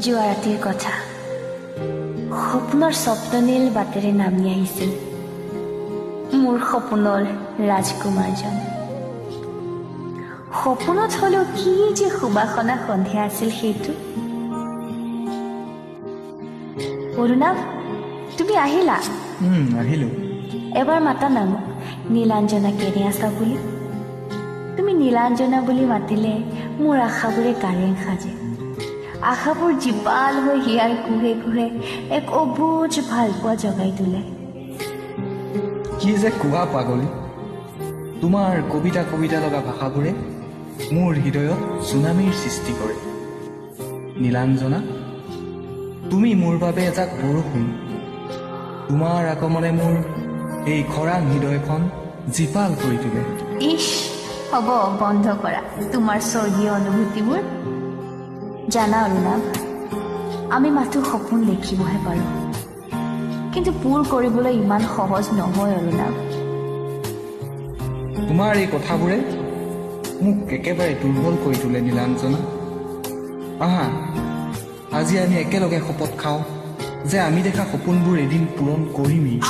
যোৱা ৰাতিৰ কথা। সপোনৰ স্বপ্ননীল বাটেৰে নামি আহিছিল মোৰ সপোনৰ ৰাজকুমাৰজন। সপোনত হ'লেও কি যে সুবাসনা সন্ধিয়া আছিল সেইটো। অৰুণাভ, তুমি আহিলা? আহিলো। এবাৰ মাতা না মোক, নীলাঞ্জনা কেনে আছা বুলি। তুমি নীলাঞ্জনা বুলি মাতিলে মোৰ আশাবোৰে কাৰেং সাজে। আশাবোৰ জীপাল হৈ হিয়াৰ কোহে কোহে এক অবুজ ভালপোৱা জগাই তোলে। কি যে কোৱা পাগলী, তোমাৰ কবিতা কবিতা লগা ভাষাবোৰে মোৰ হৃদয়ত চুনামীৰ সৃষ্টি কৰে। নীলাঞ্জনা, তুমি মোৰ বাবে এজাক বৰষুণ। তোমাৰ আগমনে মোৰ এই খৰাং হৃদয়খন জীপাল কৰি তোলে। ইছ, হ'ব, বন্ধ কৰা তোমাৰ স্বৰ্গীয় অনুভূতিবোৰ। জানা অৰুণাভ, আমি মাথো সপোন দেখিবহে পাৰোঁ, কিন্তু পূৰ কৰিবলৈ ইমান সহজ নহয় অৰুণাভ। তোমাৰ এই কথাবোৰে মোক একেবাৰে দুৰ্বল কৰি তোলে নীলাঞ্জনা। আহা, আজি আমি একেলগে শপত খাওঁ যে আমি দেখা সপোনবোৰ এদিন পূৰণ কৰিমেই।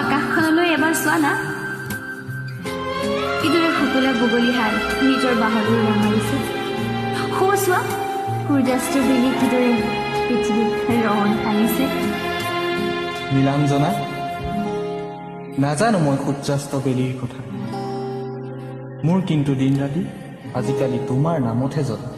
আকাশখনলৈ এবাৰ চোৱা না, কিদৰে শুকুলা বগলীহাল নিজৰ বাহলৈ উৰা মাৰিছে। সৌ চোৱা, সূৰ্যাস্ত বেলি কিদৰে পৃথিৱীত ৰং সানিছে। নীলাঞ্জনা, নাজানো মই সূৰ্যাস্ত বেলিৰ কথা, মোৰ কিন্তু দিন ৰাতি আজিকালি তোমাৰ নামতহে জ্বলে।